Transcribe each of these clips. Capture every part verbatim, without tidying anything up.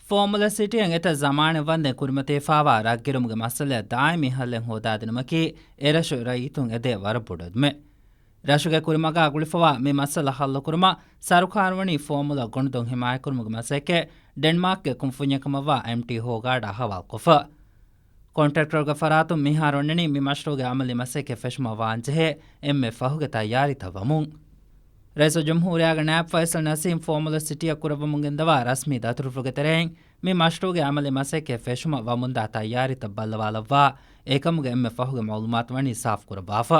ފޯމުލަ ސިޓީއަށް އެތައް ޒަމާނެއް ވަންދެން ކުރިމަތިވެފާވާ ރަށްގިރުމުގެ މައްސަލައަށް ދާއިމީ ހައްލެއް ހޯދާދިނުމަކީ އެރަށު ރައްޔިތުން އެދޭ ވަރަށް ބޮޑު އެދުމެއް. ރަށުގެ ކުރިމަގާ ގުޅިފަވާ މި މައްސަލަ ހައްލުކުރުމަށް ސަރުކާރު ވަނީ ފޯމުލަ ގޮނޑުދޮށް ހިމާޔަތްކުރުމުގެ މަސައްކަތް ޑެންމާކްގެ ކުންފުންޏެއް ކަމަށްވާ އެމްޓީ ހޯގާޑާ ހަވާލުކޮށްފަ. ކޮންޓްރެކްޓަރުގެ ފަރާތުން މިހާރު އޮންނަނީ މި މަޝްރޫޢުގެ އަމަލީ މަސައްކަތް ފެށުމަށް ވާންޖެހޭ އެންމެ ފަހުގެ ތައްޔާރީތައް ވަމުން. ރައީސުލްޖުމްހޫރިއްޔާގެ ނާއިބް ފައިސަލް ނަސީމް ފޯމުލަ ސިޓީއަށް ކުރައްވަމުން ގެންދަވާ ރަސްމީ ދަތުރުފުޅުގެ ތެރެއިން މި މަޝްރޫޢުގެ އަމަލީ މަސައްކަތް ފެށުމަށް ވަމުންދާ ތައްޔާރީތައް ބައްލަވާލައްވާ އެކަމުގެ އެންމެ ފަހުގެ މައުލޫމާތު ވަނީ ސާފުކުރައްވާފަ.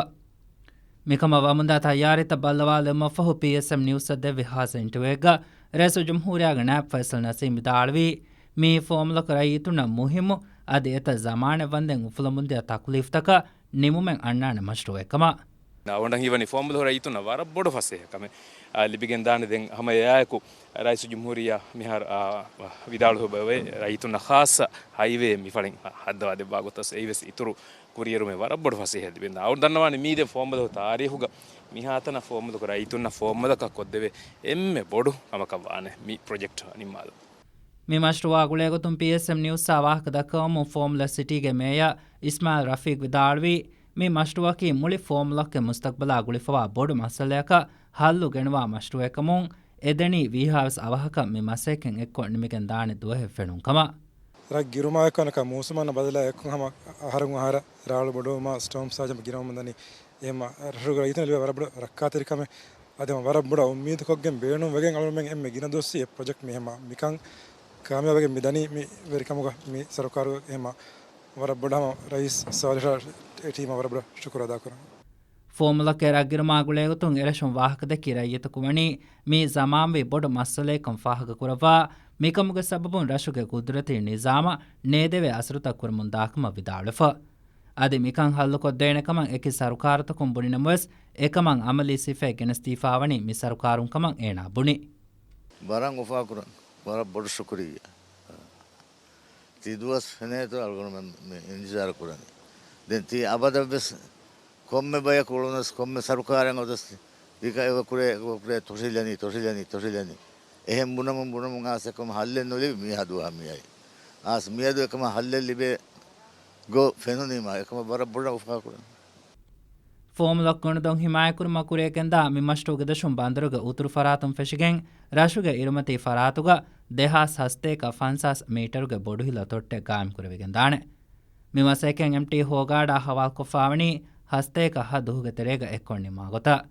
މިކަމަށް ވަމުންދާ ތައްޔާރީތައް ބައްލަވާލުމަށްފަހު ޕީއެސްއެމް ނިއުސްއަށް ދެއްވި ޚާއްޞަ އިންޓަވިއުއެއްގަ ރައީސުލްޖުމްހޫރިއްޔާގެ ނާއިބް ފައިސަލް ނަސީމް ވިދާޅުވީ، މިއީ ފޯމުލަކު ރައްޔިތުންނަށް މުހިއްމު، އަދި އެތައް ޒަމާނެއް ވަންދެން އުފުލަމުންދިޔަ ތަކުލީފްތަކަށް ނިމުމެއް އަންނާނެ މަޝްރޫޢެއް ކަމަށް. އަވަނޑަށް ހީވަނީ ފޯމުލަކު ރައްޔިތުންނަށް ވަރަށް ބޮޑު ފަސޭހަ ކަމެއް، އާ، ލިބިގެންދާނެ. ދެން ހަމަ އެއާއެކު ރައީސުލްޖުމްހޫރިއްޔާ މިހާރު، އާ، ވިދާޅުވި ބައެއް ރައްޔިތުންނަށް ޚާއްޞަ ހައިވޭ މި ފަޅިން ހައްދަވާ ދެއްވާ ގޮތަސް އެއީވެސް އިތުރު ކުރިއެރުމެއް ވަރަށް ބޮޑު ފަސޭހަ ލިބެންދާ. އަވަން ދަންނަވާނެ މީ ދެ ފޯމުލަކު ތާރީހުގަ މިހާތަނަށް ފޯމުލަކު ރައްޔިތުންނަށް ފޯމުލަކަށް ކޮށްދެވޭ އެންމެ ބޮޑު ކަމަކަށް ވާނެ މި ޕްރޮޖެކްޓް ނިންމާލުން. މި މަޝްރޫޢާ ގުޅޭގޮތުން ޕީއެސްއެމް ނިއުސްއާ ވާހަކަ ދައްކަވަމުން ފޯމުލަ ސިޓީގެ މޭޔަރ އިސްމާއިލް ރަފީޤް ވިދާޅުވީ، މި މަޝްރޫޢަކީ މުޅި ފޯމުލައްގެ މުސްތަޤްބަލާ ގުޅިފަވާ ބޮޑު މައްސަލަޔަކަށް ހައްލު ގެނުވާ މަޝްރޫޢެއްކަމުން، އެދެނީ ވީހާވެސް އަވަހަކަށް މި މަސައްކަތް އެއްކޮށް ނިމިގެން ދާނެ ދުވަހެއް ފެނުން ކަމަށް. ރަށް ގިރުމާއެކު އަނެކާ މޫސުމާން ބަދަލާ އެއްކޮށް ހަމަ އަހަރުން އަހަރަށް ރާޅު ބޮޑުވުމާ ސްޓޯމްސް އާ ޖަމް ގިނަވަމުން ދަނީ. އެހެންމަ ރަށުގެ ރައްޔިތުން ލިބޭ ވަރަށް ބޮޑު ރައްކާތެރިކަމެއް. އަދި ހަމަ ވަރަށް ބޮޑަށް އުއްމީދުކޮށްގެން ބޭނުން ވެގެން އަޅުމެން އެންމެ ގިނަ ދުވަސްވީ އެ ޕްރޮޖެކްޓް މި ހަމަ މިކަން ކާމިޔާބުވެގެން މި ދަނީ މި ވެރިކަމުގަ މި ސަރުކާރު އެހެންމަ ވަރަށް ބޮޑަށް ހަމަ ރައީސް ސާލިހަށް އެ ޓީމަށް ވަރަށް ބޮޑަށް ޝުކުރު އަދާކުރަން. ފޯމުލަކެއް ރަށްގިރުމާ ގުޅޭގޮތުން އެރަށުން ވާހަކަދެއްކި ރައްޔިތަކު ވަނީ މީ ޒަމާންވީ ބޮޑު މައްސަލައެއްކަން ފާހަގަކުރައްވާ، މިކަމުގެ ސަބަބުން ރަށުގެ ގުދުރަތީ ނިޒާމަށް ނޭދެވޭ އަސަރުތައް ކުރަމުންދާކަމަށް ވިދާޅުވެފަ. އަދި މިކަން ހައްލުކޮށްދޭނެކަމަށް އެކި ސަރުކާރުތަކުން ބުނިނަމަވެސް، އެކަމަށް އަމަލީ ސިފައެއް ގެނެސްދީފާވަނީ މި ސަރުކާރުން ކަމަށް އޭނާ ބުނި. ވަރަށް އުފާކުރަން، ވަރަށް ބޮޑު ޝުކުރިއްޔާ. ތި ދުވަސް ފެނޭތޯ އަޅުގަނޑުމެން މި އިންތިޒާރު ކުރަނީ. ދެން ތީ އަބަދަށްވެސް ކޮންމެ ބަޔަކު އުޅުނަސް ކޮންމެ ސަރުކާރެއް އޮތަސް ދިގަ އެވަކުރޭ، އެވަކުރޭ ތޮށިލަނީ، ތޮށިލަނީ، ތޮށިލަނީ. އެހެން ބުނަމުން، ބުނަމުން އާސަކޮމް ހައްލެއް ނުލިބި މީހާ ދުވަހަށް މިއައީ. އާސް މިއަދު އެކަމަށް ހައްލެއް ލިބޭ ގޮ ފެނުނީމާ އެކަމަށް ވަރަށް ބޮޑަށް އުފާކުރަން. ފޯމުލަކު ގޮނޑުދޮށް ހިމާޔަތްކުރުމަށް ކުރިއަށްގެންދާ މި މަޝްރޫޢުގެ ދަށުން ބަނދަރުގެ އުތުރު ފަރާތުން ފެށިގެން، ރަށުގެ އިރުމަތީ ފަރާތުގަ ދެހާސް ހަސަތޭކަ ފަންސާސް މީޓަރުގެ ބޮޑު ހިލަ ތޮއްޓެއް ގާއިމްކުރެވިގެންދާނެ. މި މަސައްކަތް އެމްޓީ ހޯގާޑާ ހަވާލުކޮށްފާވަނީ ހަސަތޭކަ ހަ ދުވަހުގެ ތެރޭގަ އެއްކޮށް ނިންމާ ގޮތަށް.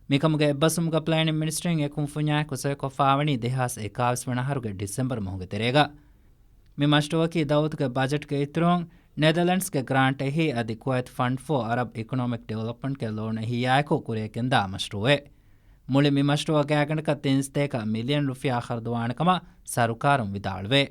މިކަމުގެ އެއްބަސްވުމުގަ ޕްލޭނިން މިނިސްޓްރީން އެ ކުންފުންޏާއެކު ސޮއިކޮށްފާވަނީ ދެހާސް އެކާވީސް ވަނަ އަހަރުގެ ޑިސެމްބަރު މަހުގެ ތެރޭގަ. މި މަޝްރޫޢަކީ ދައުލަތުގެ ބަޖެޓްގެ އިތުރުން، ނެދަލެންޑްސްގެ ގްރާންޓެއް އަދި ކުވައިތު ފަންޑް ފޯ އަރަބް އިކޮނޮމިކް ޑިވެލޮޕްމަންޓްގެ ލޯނެއް ހިއްޔާއެކު ކުރިއަށްގެންދާ މަޝްރޫޢެއް. މުޅި މި މަޝްރޫޢަށް ގާތްގަނޑަކަށް ތިން ސަތޭކަ މިލިއަން ރުފިޔާ ޚަރަދުވާނެ ކަމަށް ސަރުކާރުން ވިދާޅުވޭ.